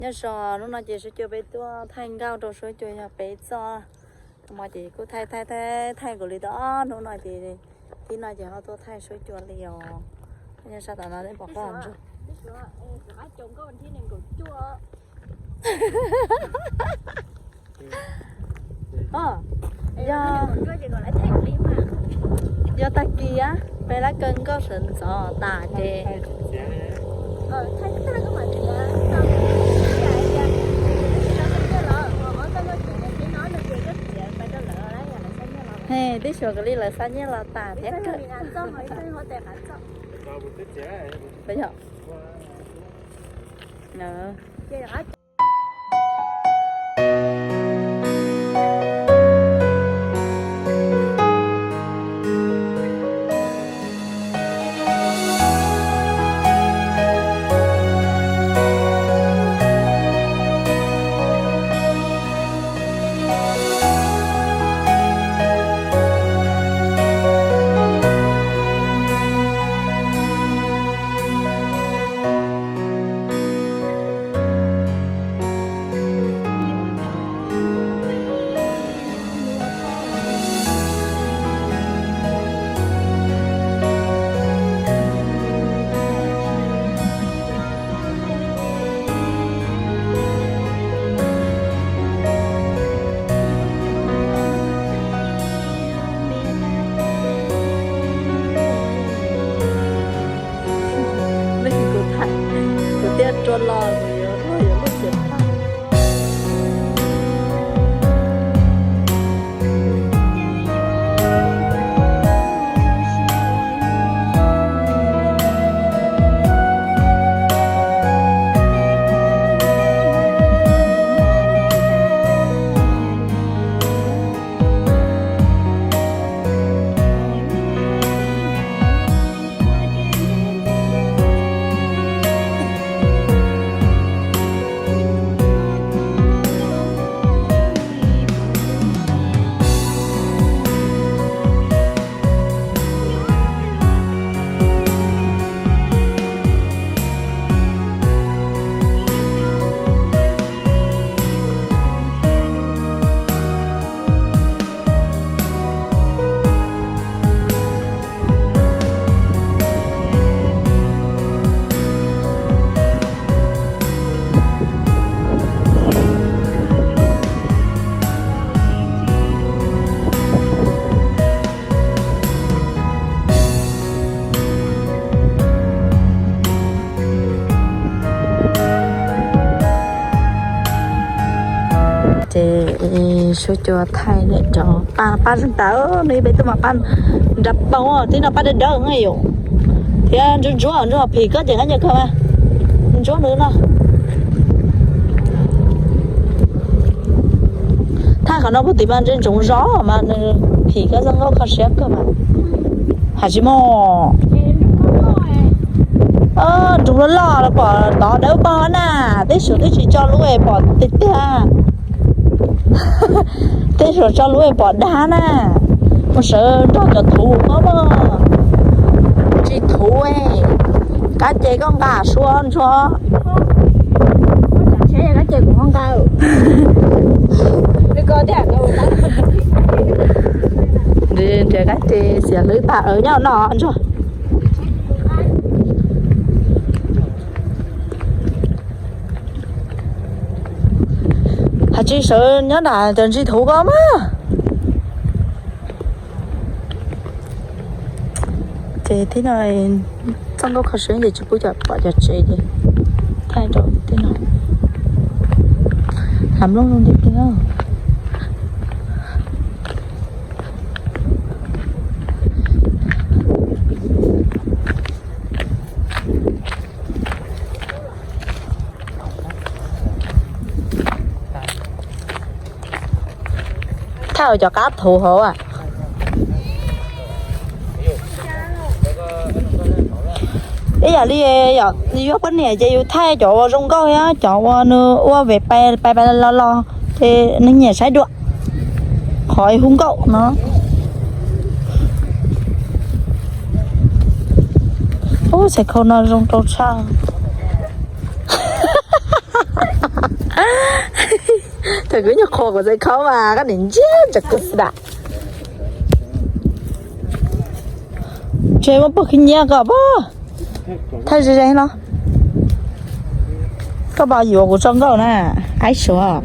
Nyob zoo, hnub no ces Suab Cua peb tuaj thaij nkauj rau Suab Cua yog peb txoj. Thaum no ces kuj thaij thaij thaij thaij kuv li tau ob hnub no ces, tib no ces ho tuaj thaij Suab Cua li os. Nyob sab tom no nej pom qab ntsuag. Yog, yog tag kis peb lab kaw nkauj sawv ntxov tas ces He, twb xyuas kom li lawv xa nyiaj los tas thiab kawg. Kuv thiaj rua los, kuv yuav luag yuav lub tsev thaj. Ces Suab Cua thaij niam rau pab, pab zeeg tas, nws peb tuaj mas pab nrab paug, tib no pab dawb dawb na yom, thiab ntsuab ntsuab, ntsuab phim koj ces nqa nyiaj kawg mas, ntsuab nws no. Thaij qhov no puag tim mas ntshe ntsoov zov mas nws phim koj txoj nkauj kho siab kawg mas. Hais tsis mog. Nroog loj loj los pom tod dawb paug na, tej saum twb tsis tso lub pom tiag tiag. Tej saum tso lub pom dag na. Mus sawv nrog cov thuv ko mog. Tsis thuv, kab ces koj nqa suab ntsuag. Nrhiav kab ces xiam hlwb tag nyob no ntsuag. Hais tsis sawv nyob nram cov ntsis thuv ko mas. Ces tib no txoj nkauj kho siab ces tsis pub cov pom cov tsev ces thaij rau tib no. Hav nplooj zoo tiag tiag. Thaij cov qab thuv hauv. Ib yam li yus yog poj niam ces yus thaij cov uas zoo nkauj thiab cov uas nws ua vem pais pais los los ces neeg nyiam saib dua. Qhov hu nkauj no. Ub, txhais khau no zoo rau tshaj. Thaum kuv nyuag qhuas kuv txawm khaub mas koj niam ntsia ntawm kuv xwb da. Tsev muaj pog khib nyiab koj pog. Thaij ze ze no. Koj pom yuav kuv tso nkauj na. Aib suav.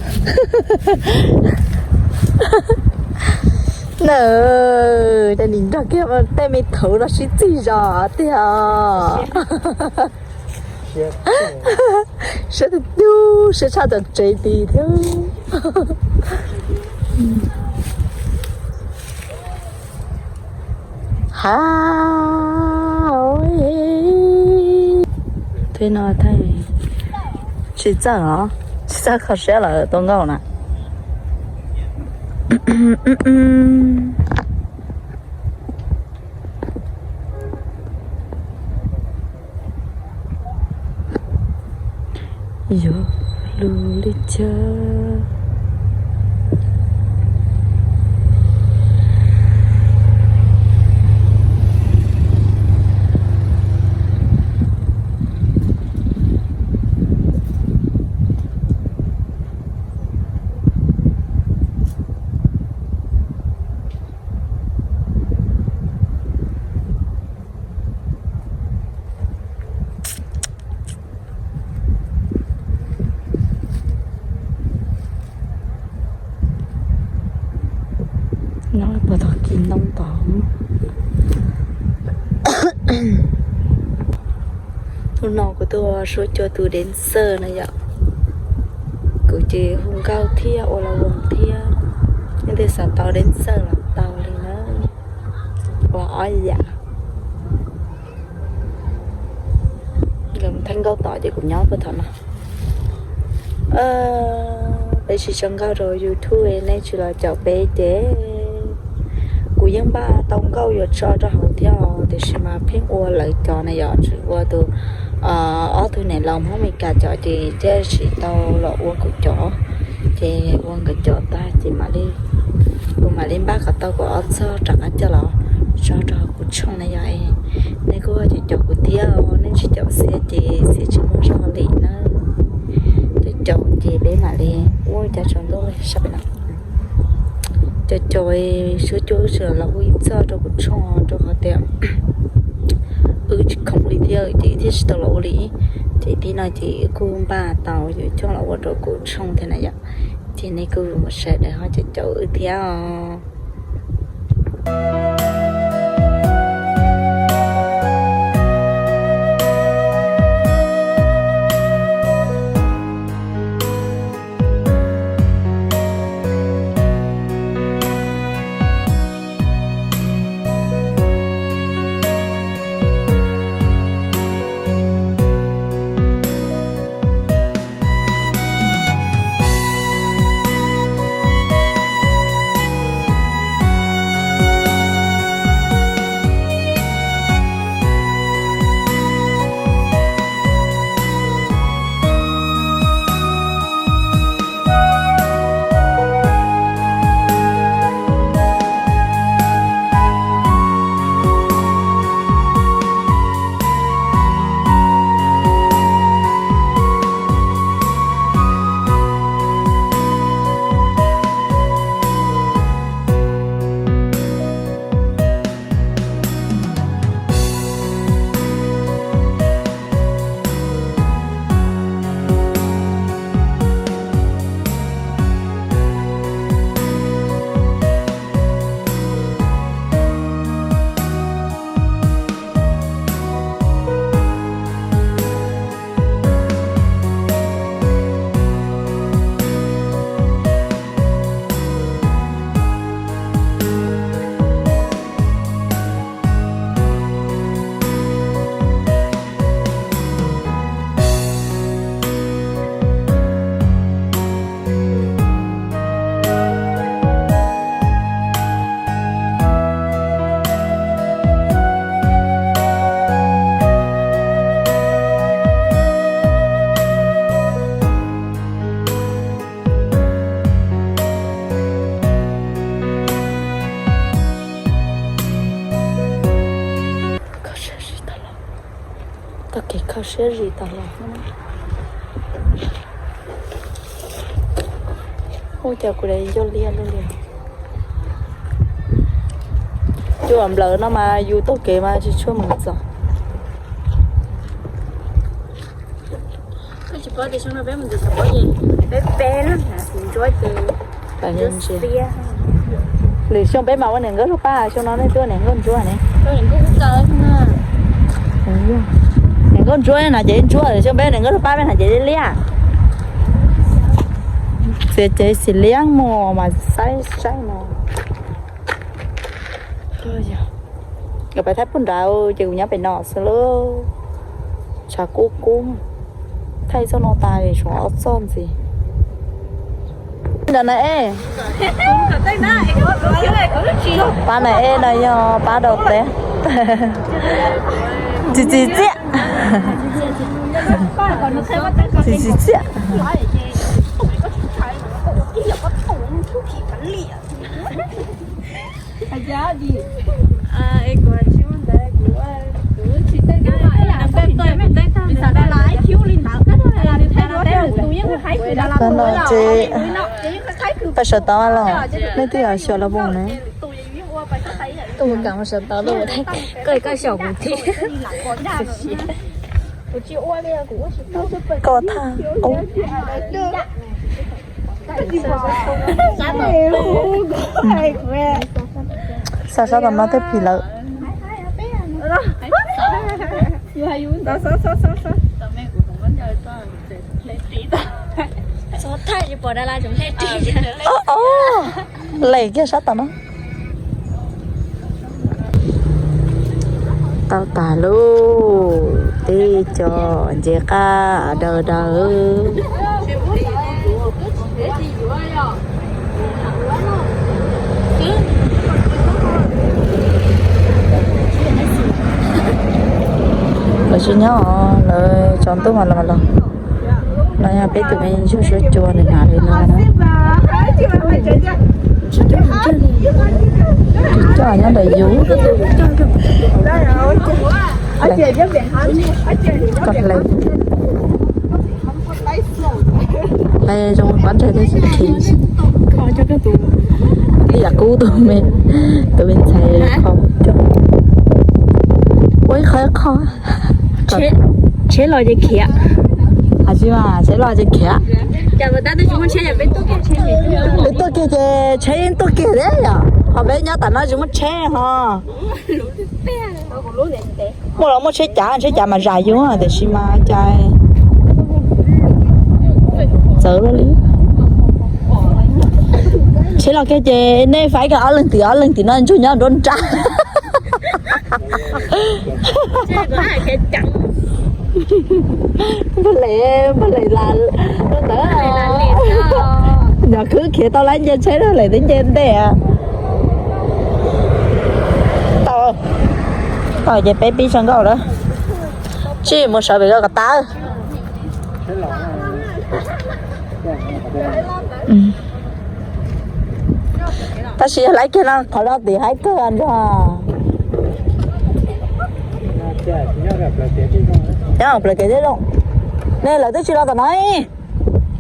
Na, nim nrog kiag tej me thaum no sib txig zog tiag. Siab tug tug, siab tshaj cov tsev tid thiab. Ha, thaum no tsis txawj os, tsis txawj kho siab lawm tua nkauj na. Yuav lus li cas? No puag tom kis ntoo tod. Hnub no kuv tuaj suav cua tus dev xawj na yom. Kuv ces hu nkauj thiab ua las voos thiab, yeej xav tau dev xawj los tau li na. Ua ob yam. Nkawd mus thaij nkauj tod ces kuv nyob puag thaum no. Peb tsis tso nkauj rau YouTube, nej tsis los caum peb ces kuv yeej npaj tau nkauj yuav tso rau hauv thiab os, tiam sis mas pheej ua lawv cov na yom, tsis ua tus, ob tug niam laus Hmoob Amelikas cov ces thiaj tsis tau los ua kuv cov. Ces ua nkawd cov tag ces mam li, kuv mam li npaj kom tau kuv ob txog rov qab coj los tso rau hauv kuv tshooj na yom. Nej kuj caum caum kuv thiab, nej tsis caum xiab ces xiab tsis muaj zog li na. Caum caum ces peb mam li ua cas tsaus ntuj sab pem no. Caum caum suav cua wb tsis los ua ib txoj rau kuv tshooj rau qhov tias wb tsis khoom li thiab ces thiaj tsis tau los ua li. Ces tib no ces wb kuj npaj tau yuav coj los ua rau kuv tshooj thiab na yom. Ces nej kuj mus saib lawv ho caum caum wb thiab os. Kho siab zis tau los, tau kev kho siab zis tau los. Ua cas kuv de ncauj liab luaj li. Cua nplawm no mas yus taug kev mas tsis tshua meem txog. Lwm xyoo peb mas ua niam nkauj lub pab, xyoo no nej twb ua niam nkauj ntsuab ne. Niam nkauj ntsuab no ces ntsuab, xyoo peb niam nkauj lub pab peb hnav ces liab liab. Txiav ces xim liab mus mas saib saib no. Kuv pais thaij pug nrad ces kuv nyob pem no xwb lauj. Tshav kub kub. Thaij txoj no tas tshuav ob txoj ntxiv. Nram na e. Pab na e no yog pab dau teb. Txiv txiv txiaj. Txiv txiv txiaj. Pab no ces pab sawv tau los, nej twb yog xyuas los mus ne. Koj xyaum kuv thiab. Koj thaj qub. Xa sab tom no thiaj phim lawm. Lees kiag sab tom no. Tau tas lauj, tib co nce qab daws daws. Lawv tsis nyob, lawv tsaus ntuj mas los los. No yog peb tus me ntsuag suab cua nws hnav li no na. Tus coj nyob ntawm yus. Koj hle. Hle zoo pob ntseg thiab tsis khiav. Ib yam kub tus me, tus me ntxhais kho coj. Ua ib qho ib qho. Tsheb los ces khiav. Has tsis mas tsheb los ces khiav. Peb tuaj kiag ces tsheb yeej tuaj kiag thiab yom, ho peb nyob tam no tsis muaj tsheb ho. Muaj los muaj tsheb cav, tsheb cav mas zam yus tiam sis mas cas txawv luaj li. Tsheb los kiag ces nej faib kiag ob leeg tim ob leeg tim no ntsuag nyob nruab nrab. Npawg Lem, npawg Lem las ntawd. Nyuam qhuav khiav tau lab nce tsheb na, Lem twb nce ntej. Tau, tau ces peb pib sab nkauj lawm. Tsij mus sawv pem ko kom tas. Tab sis yog lawv kiag no qhov no tim haib kawg nrog. Nyob plaws kev tib zoo. Ne lawv twb tsis los tom no.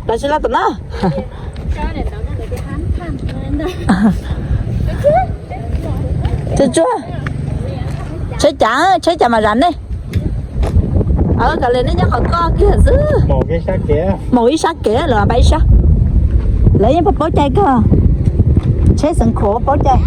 Lawv tsis los tom no. Tsuag tsuag. Tsheb cav, tsheb cav mas zam nej. Kav liam nej nyob qhov koj kiag xwb. Maum ib sab kev lawm, pab ib sab. Lawv yeej paub paub cai kawg. Tsheb xeev khuam paub cai.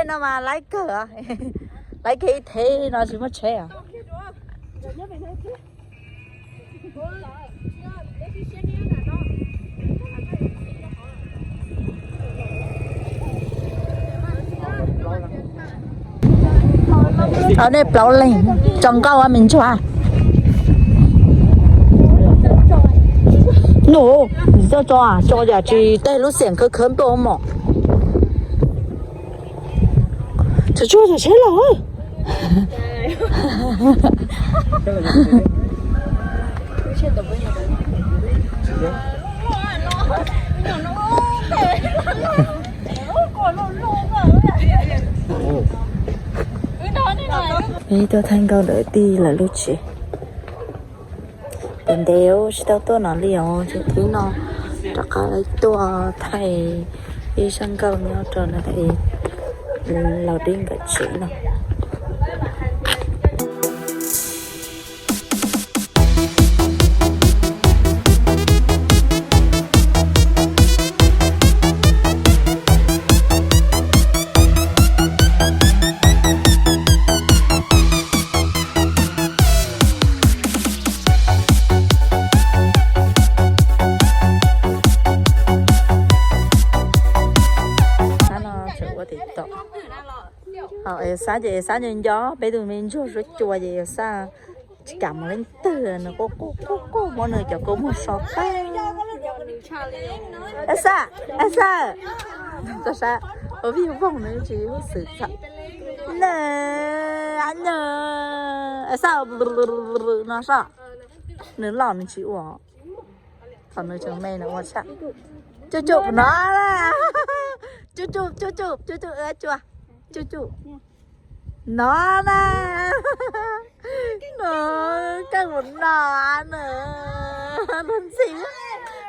No mas laib kawg, laib kawg ib thev no tsis muaj tsheb os. Thov nej plaub leeg tso nkauj me ntsuag. Nus, tso, tso yam tsis tej lub xiam khawb khawb ntuaj mom. Tsuag tsuag tsheb los. Peb tuaj thaij nkauj ntawm tij lawv lub tsev. Ntev ntev tsis tau tuaj no li os, ces hnub no rov qab tuaj thaij ib zaj nkauj nyob rau no es Laus Dib nkawd tsev no. Hnub no tseem ua tim tom. Ho Xab ces Xab nco nco peb tus me ntsuag suab cua ces Xab tsis kam mus leej twg, nws quaj quaj quaj quaj muab nws cov kua muag so tag. Xab, Xab, Xab, ua vij voog nws tsis hub xwm txhawm. Nws, nws, Xab, no soj, nws loj nws tsis ua. Thaum nws tseem me nws ua tshaj. Cuj cuj no, cuj cuj cuj cuj cuj cuj cua, cuj cuj no na. Koj mus no na, luag ntxhi,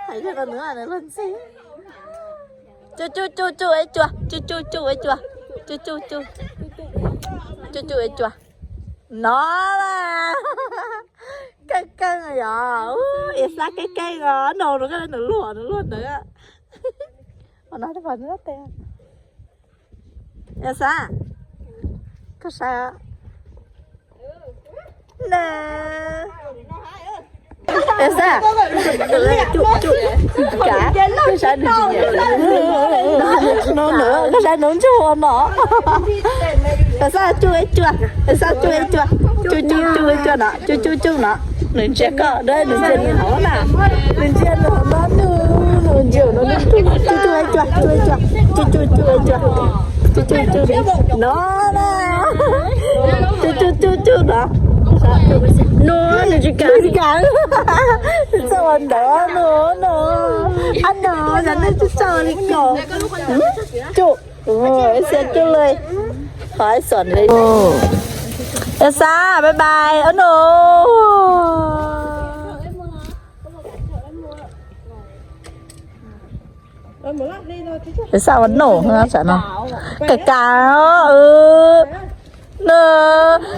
hais yog rau nws nws luag ntxhi. Cuj cuj cuj cuj cua, cuj cuj cuj cua, cuj cuj cuj, cuj cuj cua no na. Keej keej yom, Xab keej keej os, no rau koj nws luag nws luag ntawd. Ua no rau nws tes. Xab, koj saib na. Xab, cuj cuj, koj saib nws tsis nyiam, koj saib nws ntsuag no. Xab cuj ib cuag, Xab cuj ib cuag, cuj cuj cuj ib cuag no, cuj cuj cuj no. Nws ntsia koj, nws ntsia nws hauv na, nws ntsia nws hauv no, nws, nws ntsia no, cuj cuj ib cuag, cuj ib cuag, cuj cuj cuj ib cuag, cuj cuj cuj no na, cuj cuj cuj cuj no. No nws tsis kam, tsis kam, nws txawj ua ntawd no, no, ab no, yog nej tsis txawj ua li ko. Cuj, ib xia cuj li, qhov ib xom li. Xab, bye bye, oh no. Xab ua no, tsam no. Kam kam, no.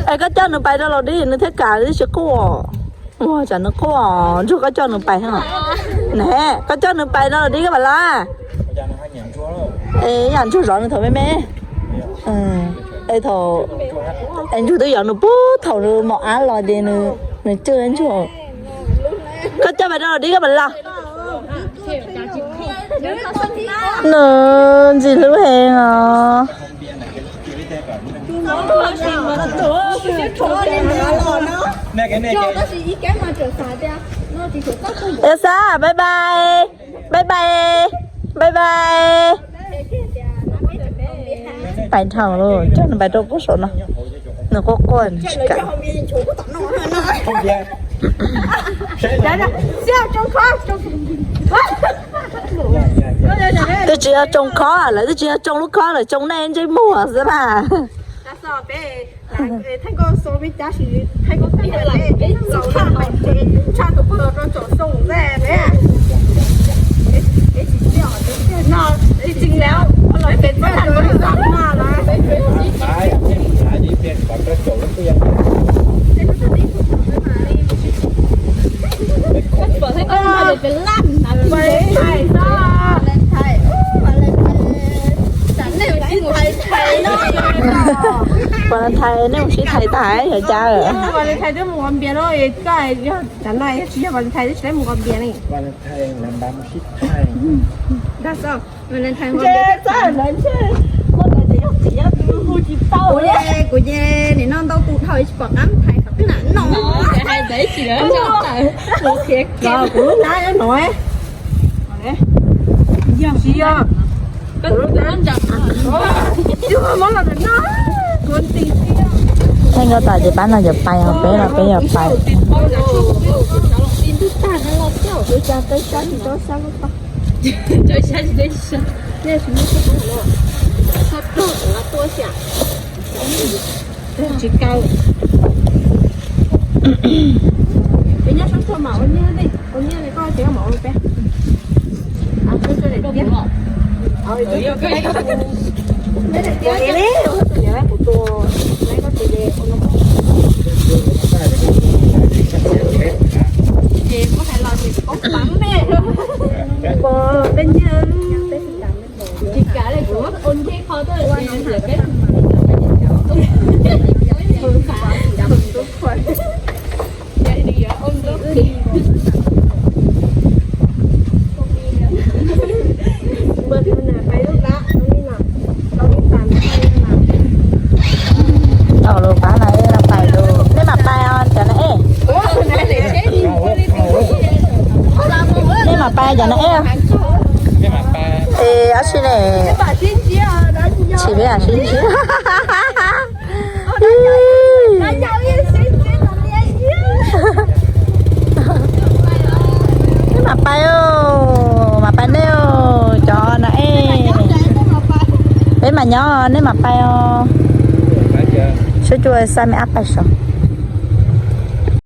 Es koj coj nws pais rau Laus Dib nws thiaj kam, tsis quaj. Ua tsam nws quaj, ntsuag koj coj nws pais. Ne, koj coj nws pais rau Laus Dib koj pam los. Es yam ntsuag zov nws thaum me me. Es thaum, es ntsuag twb zov nws puag thaum nws mos ab los ces nws, nws cwj ntsuag. Koj coj pais rau Laus Dib koj pam los. Nws ntxim hlub heev os. Xab, bye bye. Bye bye. Bye bye. Pais dhau lawm, coj nws pais rau pub saum no. Nws quaj quaj nws tsis kam. Twb tsis yog tsoo khob, lawv twb tsis yog tsoo lub khob, lawv tsoo nej ntsej muag xwb na. Valentine nej mus sib thais tas yog cas? Valentine twb mus nqa npias no, koj yog tav no tsis yog Valentine twb tsis tau mus nqa npias ne. Valentine, kuv ces nim no ntau tus dhau tsis pom qab thais qhov twg na no. Hais ntawd ib chim lawm, kuv lub nab no. Tsis yog, kuv lub nab, kuv nti. Theej nkauj tas ces pab no yuav pais, ho peb los peb yuav pais. Tsis kaw. Peb nyob sab tsuag mas ua nyiaj li, ua nyiaj li koj tsev koj mam ua peb. Peb nyiaj. Tsis kav li, kuv ua nce kho tuaj. Tau lus pab na, los pais lus. Nej mam pais os cov na ej. Nej mam pais cov na ej. Es ab si ne, tsis peb ab si ntsis. Nej mam pais, mam pais nej cov na ej. Peb mam nyob, nej mam pais os. Seb cua xa me ab pais saum.